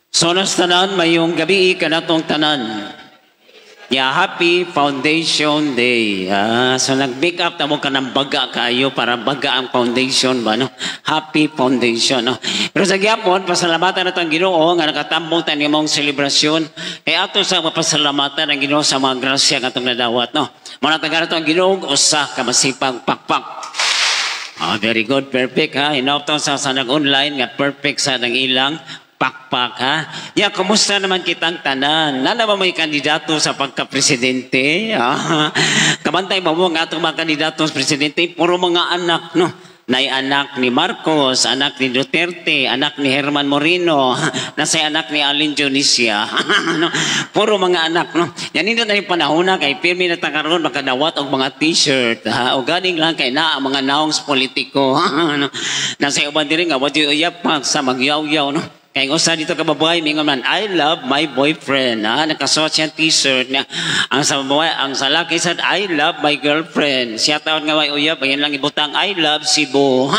Sonas tanan, maayong gabii kanatong tanan. Yeah, happy Foundation Day. Ah, so nag-make up tamo kanang baga kayo para baga ang foundation ba, no? Happy Foundation, no? Pero sa gyapon, pasalamatan nato ang Ginoo nga nakatambong ta mong selebrasyon. Kay ato sa mapasalamatan ang Ginoo sa mga grasya nga atong nadawat, no? Mao na tagaan nato ang Ginoo og usa ka masipag pakpak. Ah, very good, perfect ha. Hinawton sa nag-online nga perfect sa nang ilang pakpak ha. Ya, kumusta naman kitang tanan? Naa ba may kandidato sa pagka-presidente? Ah, kabantay mo mo ang atong mga kandidato sa presidente, puro mga anak, no? Nay anak ni Marcos, anak ni Duterte, anak ni Herman Moreno, nasay anak ni Alin Dionisia. No? Puro mga anak, no? Yan nindot na yung panahon na kay pirmi na ta karon makadawat og mga T-shirt, ha? O ganing lang kay na ang mga naong sa politiko. No? Nasa uban diri nga wa uyab pa sa magyaw-yaw, no? Kay usa dito ka babae mingon man, "I love my boyfriend." Ha, nakasuot siya T-shirt niya. Ang sa babae, ang sa laki sad, "I love my girlfriend." Siya taon nga may uyab, ayan lang ibutang, "I love Cebu."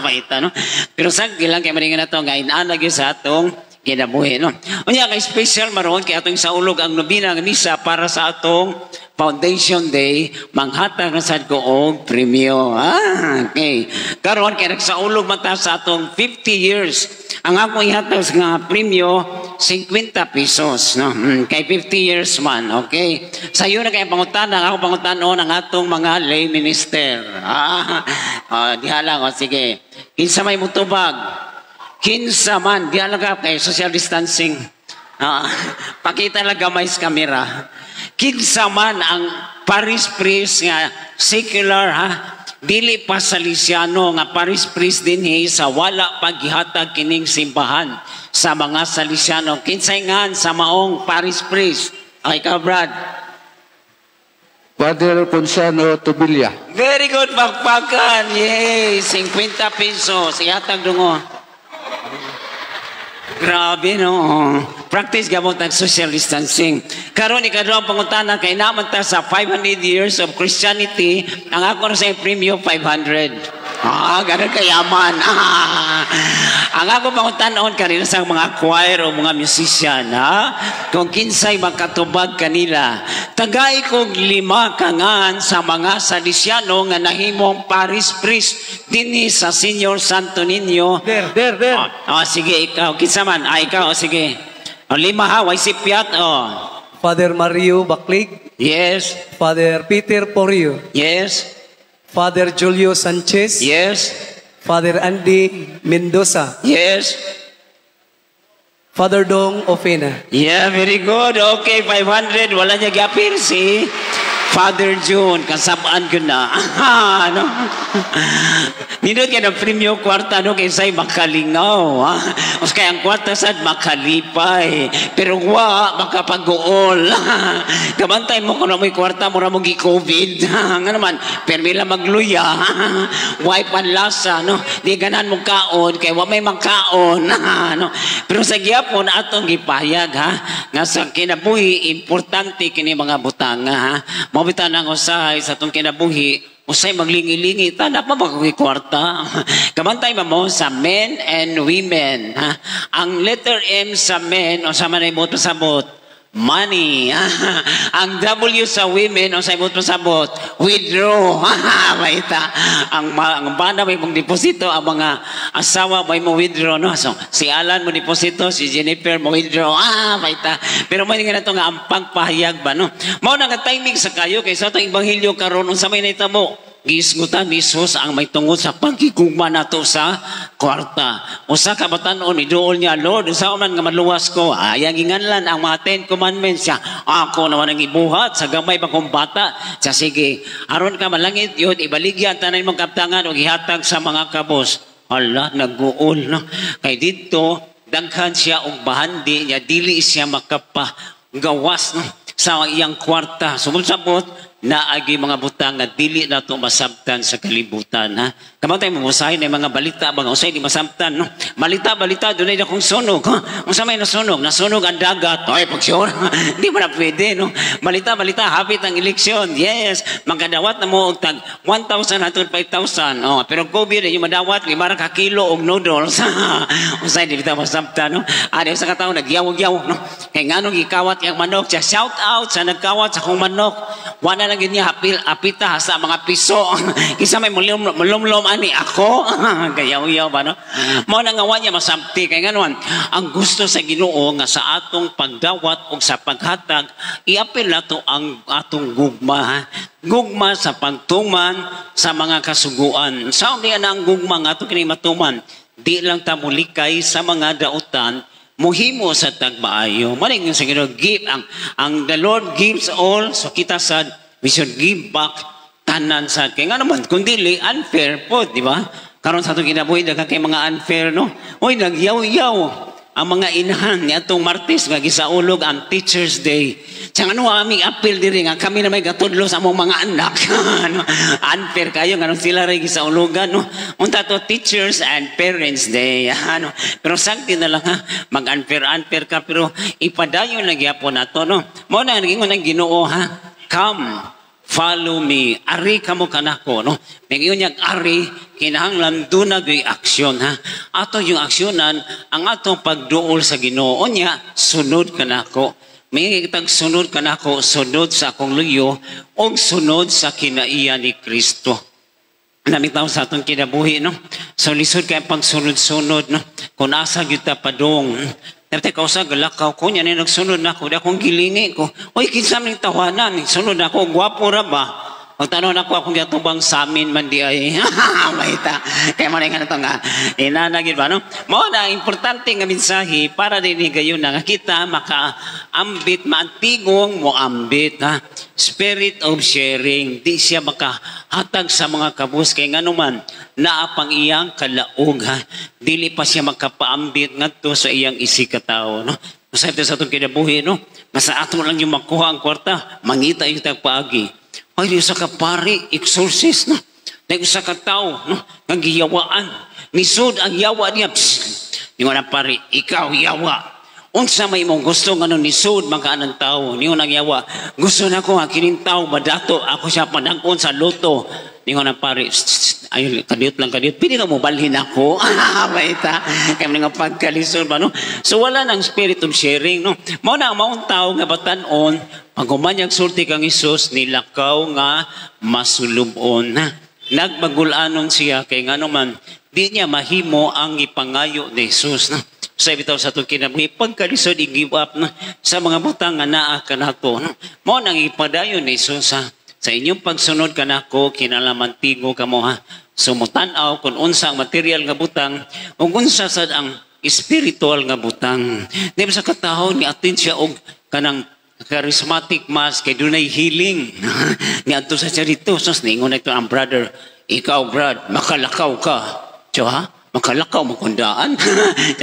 Paita, no? Pero sa lang kay maningan na to nga inana gyud sa atong kinabuhi, no? Unya kay special maron kay atong saulog ang nobina nga misa para sa atong Foundation Day, manghatag na sad ko og premyo. Ah, okay. Karon kay nagsaulog man ta sa atong 50 years. Ang akong ihatag nga premyo 50 pesos, no? Kay 50 years man, okay. Sayo na kay pangutana, ang akong pangutanon ang atong mga lay minister. Ah, oh, diha lang, oh, sige. Kinsa may mutubag? Kinsa man, diha lang ka kay social distancing. Ah, pakita lang gamay sa kamera. Kinsa man ang parish priest nga secular ha, dili pa Salesiano nga parish priest dinhi sa wala paggihatag kining simbahan sa mga Salesiano? Kinsay ngan sa maong parish priest? Ay, ikaw, Brad. Father Ponciano Tubilla. Very good, pakpakan. Yay, 50 pesos. Ihatag dungo. Grabe, no? Practice gamot ng social distancing. Karon ikaduhang pangutana kay naman ta sa 500 years of Christianity, ang ako na sa premyo 500. Ah, ganun kayaman. Ah. Ang ako pangutanon kanila sa mga choir o mga musician, ha? Kung kinsay makatubag kanila, tagay kog lima kangan sa mga Salesiano nga nahimong parish priest dinhi sa Senior Santo Niño. Der, der, der. Oh, oh, sige, ikaw. Kinsa man? Ah, ikaw, oh, sige. Oh, lima ha, way sipyat, oh. Father Mario Baklig, Father Peter Porio, Father Julio Sanchez, Father Andy Mendoza, Father Dong Ofena. Yeah, very good. Okay, 500. Wala niya gapil si Father June. Kasabaan ko na. Ano? Nindot kay ng premyo kwarta, no, kaysa makalingaw. Ha? O kaya ang kwarta sad makalipay. Pero wa makapag-uol. Kabantay mo kung mo'y kwarta mo mo gi-COVID. Nga naman, permi lang magluya. Way panlasa, no? Di ganan mo kaon, kay wa may makaon. No? Pero sa gyapon, atong gipahayag, ha? Nga sa kinabuhi, importante kini mga butanga, ha? Mao bitaw nang usahay sa atong kinabuhi, usay maglingi-lingi, tanda pa ba kung kwarta? Kabantay mo sa men and women, ha? Ang letter M sa men, o sa man ay pasabot? Money. Ang W sa women, o sa ibot pasabot? Withdraw. Baita. Ang bana may mong deposito, ang mga asawa may mo withdraw. No? So, si Alan mo deposito, si Jennifer mo withdraw. Ah, baita. Pero may nga na to nga ang pagpahayag ba, no? Mao na nga timing sa kayo, kaysa itong ebanghelyo karon unsa may nahitabo? Giisgutan ni Jesus ang may tungod sa pagkigugma nato sa kwarta. Usa ka batan-on iduol niya, "Lord, unsa man nga maluwas ko?" Ayang ginganlan ang mga 10 Commandments siya. "Ako naman ang ibuhat sa gamay pa kong bata." Siya, "Sige, aron ka malangit yun, ibaligyan tanan mong kaptangan ug ihatag sa mga kabos." Hala, nag-uol, no? Kay didto daghan siya og bahandi niya, dili siya makapa gawas, no, sa iyang kwarta. Sumulsabot, Naagi mga butang nga dili nato masabtan sa kalibutan, ha. Kamantay mo usahay na mga balita ba nga usay di masabtan, no. Balita balita dunay dakong sunog, ha. Unsa may nasunog? Nasunog ang dagat. Ay, pag sure. Di mo na pwede, no. Balita balita hapit ang eleksyon. Yes, magkadawat na mo og tag 1,000 hangtod 5,000. Oh, pero COVID yung madawat 5 ka kilo og noodles. Usay di bitaw masabtan, no. Ari sa katawo nagyawog-yawog, no. Kay nganong gikawat yang manok? Siya shout out sa nagkawat sa akong manok. Wala lang niya hapil apita sa mga piso. Kinsa may mulumlum ani ako. Gayaw-yaw ba, no? Mao na nga wa niya masabti kay nganon ang gusto sa Ginoo nga sa atong pagdawat o sa paghatag iapil nato ang atong gugma, ha? Gugma sa pagtuman sa mga kasuguan. Sa undi na ang gugma nga ato kini matuman, di lang ta mulikay sa mga dautan, muhimo sa tagmaayo. Maning sa Ginoo give ang the Lord gives all, so kita sad we should give back tanan sad. Kay nga naman kung dili unfair po, di ba? Karon sa atong kinabuhi daghan kay mga unfair, no. Oy, nagyaw-yaw ang mga inahan ni atong Martes nga gisaulog ang Teachers Day. Tsaka ano aming appeal diri nga kami na may gatudlo sa among mga anak. Ano, unfair kayo nganong sila ray gisaulugan, no. Unta to Teachers and Parents Day. Ano, pero sagdi na lang, ha, mag-unfair unfair ka pero ipadayon na gyapon nato, no. Mao na ngingon ang Ginoo, ha. Come, follow me. Ari kamo kanako, no. Mingon niya ari kinahanglan duna gyud aksyon, ha. Ato yung aksyonan ang atong pagduol sa Ginoo nya sunod kanako. May kitang sunod kanako, sunod sa akong luyo og sunod sa kinaiya ni Kristo. Namitaw sa atong kinabuhi, no. So lisod kay pagsunod-sunod, no. Kung asa gyud ta padung. Dapit ka usa galakaw ko nya ni nagsunod na ako, di akong gilingi ko. Oy, kinsa man tawanan, sunod na ako, gwapo ra ba? Pagtanaw na ako akong giatubang samin man di ay. Mahita. Kaya mo na nga ito nga. Inanagin ba, no? Mao na, importante nga mensahe para din ni gayon na nga kita makaambit, maantigong mo ambit, ha? Spirit of sharing. Di siya makahatag sa mga kabus. Kaya nga naman, naapang iyang kalaog, ha? Dili pa siya makapaambit ngadto sa iyang isikatao, no? Masayop sa atong kinabuhi, no? Basta ato lang yung makuha ang kwarta, mangita yung tagpaagi. Ay, di sa kapari, exorcist, no? Di sa katao, no? Nga giyawaan. Nisod ang yawa niya. Psst. Ningon ang pari, ikaw yawa. Unsa may imong gusto nga nung nisod makaan tao. Ningon ang yawa, gusto na ko nga kining tao madato. Ako siya panangkon sa loto. Ningon ang pari, ayun, kadiyot lang kadiyot. Pili ka mo balhin ako. Baita. Kaya mga pagkalisod ba, no? So wala nang spirit of sharing, no? Mao na ang maong tao nga batan-on, pag humanyag sulti kang Hesus, nilakaw nga masulubon, ha? Nagmagulanon siya kay ngano man di niya mahimo ang ipangayo ni Hesus, no? Sa bitaw sa atong kinabuhi, pagkalisod i-give up, no? Sa mga butang nga naa kanato, no? Mao nang ipadayon ni Hesus, ha? Sa inyong pagsunod kanako kinahanglan tigo kamo, ha. Sumutan-aw kung unsa ang material nga butang ug unsa sad ang spiritual nga butang. Di ba sa katahon ni atin siya og kanang charismatic mass kay dunay healing. Niadto sa siya dito, sus ningon na ito ang brother, ikaw brad, makalakaw ka. Tiyo, ha? Makalakaw makundaan.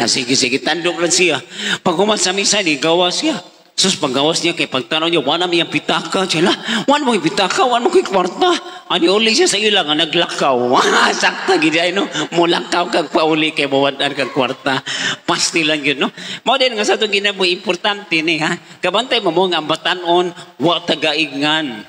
Sige, sige, tandok lang siya. Pag human sa misa, di gawa siya. Sus, paggawas niya, kay pagtanaw niya, wala mo yung pitaka. Siya, wala mo yung pitaka, wala mo yung kwarta. Ani uli siya sa ilang, nga naglakaw. Sakta, gid ay, no? Mulakaw kag pauli, kay mawadaan kag kwarta. Pasti lang yun, no? Mao din nga sa itong ginabuhi, importante ni, ha? Kabantay mo mo nga ang batan-on, wa tagaingan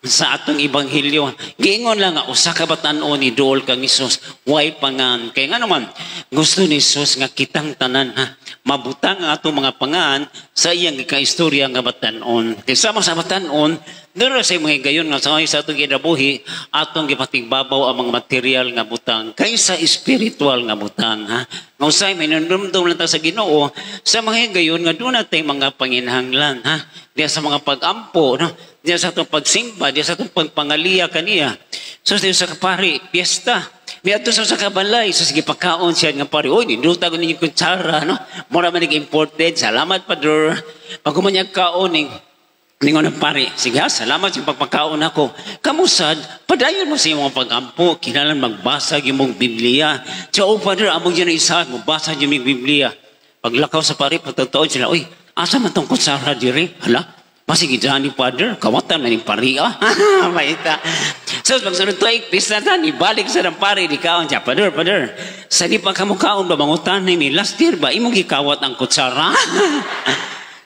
sa atong ebanghelyo. Giingon lang nga usa ka batan-on ni duol kang Hesus, way pangan. Kay nga naman gusto ni Hesus nga kitang tanan, ha, mabutang ang atong mga pangan sa iyang kaistorya nga batan-on. Kay sama sa batan-on, dira sa mga gayon nga sa atong kinabuhi, atong gipatigbabaw ang mga material nga butang kaysa spiritual nga butang, ha. Nga usay may nandumdum lang ta sa Ginoo sa mga gayon nga doon natay mga panginahanglan, ha. Diya sa mga pag-ampo, no? Diya sa atong pagsimba, diya sa atong pagpangaliya kaniya. So sa kapari, piyesta. Miadto sa kabalay, so sige pagkaon siya nga pari. Oy, ninduta ko ninyo kutsara, no? Mura man imported. Salamat, Padre. Pag humanyag kaon, ningon ang pari, sige ha, salamat sa pagpagkaon ako. Kamusad, padayon mo sa iyong mga pag-ampo, kinahanglan magbasa yung mong Biblia. Siya, oh, Padre, among dyan ang isa, magbasa yung mong Biblia. Paglakaw sa pari, pagtagtaon sila, uy, asa man tong kutsara diri? Hala, Masige dyan ni Father, kawatan na ni pari ah. Maita. So, pagsunod tuig, pista na, ibalik sa ng pari, di kaon siya, "Father, Father, sa di pa kamukaon ba, mangutan ni last year ba, imong gikawat ang kutsara?"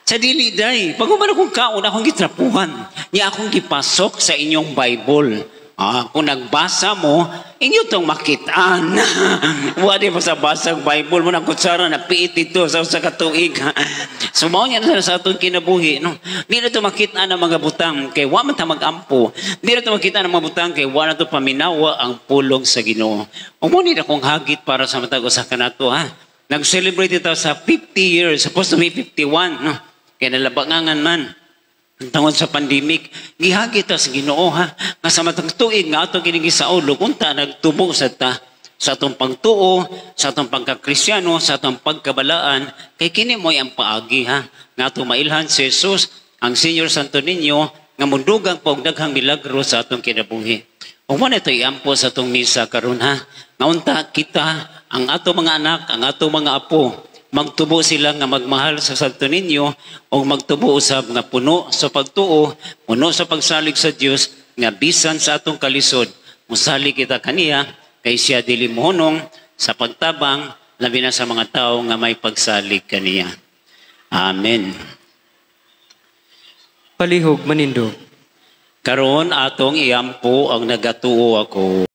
Sa dili day, pag human akong kaon, akong gitrapuhan. Niya akong gipasok sa inyong Bible. Ah, kung nagbasa mo, inyo tong makitaan. Wa di pa sa basang Bible mo ng kutsara na piit dito sa usa ka tuig. So mao niya na sa atong kinabuhi, no. Di na to makita ang mga butang kay wa man ta magampo. Di na to makita ang mga butang kay wa na to paminawa ang pulong sa Ginoo. Ug mo ni akong hagit para sa matag usa kanato ha. Nag-celebrate ito sa 50 years, supposed to be 51, no. Kay nalabangangan man. Tungod sa pandemic, gihagit ta sa Ginoo ha. Nga sa matag tuig nga ato kini gisaulog, unta nagtubo sa ta sa atong pagtuo, sa atong pagkakristyano, sa atong pagkabalaan, kay kini mo'y ang paagi ha. Nga atong mailhan si Jesus, ang Senior Santo Niño, nga mundugang pa og daghang milagro sa atong kinabuhi. Ug mo na ito iampo sa atong misa karon ha. Nga unta kita, ang ato mga anak, ang ato mga apo, magtubo sila nga magmahal sa Santo Niño o magtubo usab nga puno sa pagtuo, puno sa pagsalig sa Dios nga bisan sa atong kalisod, musalig kita kaniya kay siya dili mohunong sa pagtabang labi na sa mga tao nga may pagsalig kaniya. Amen. Palihog manindog. Karon atong iampo ang "Nagatuo Ako".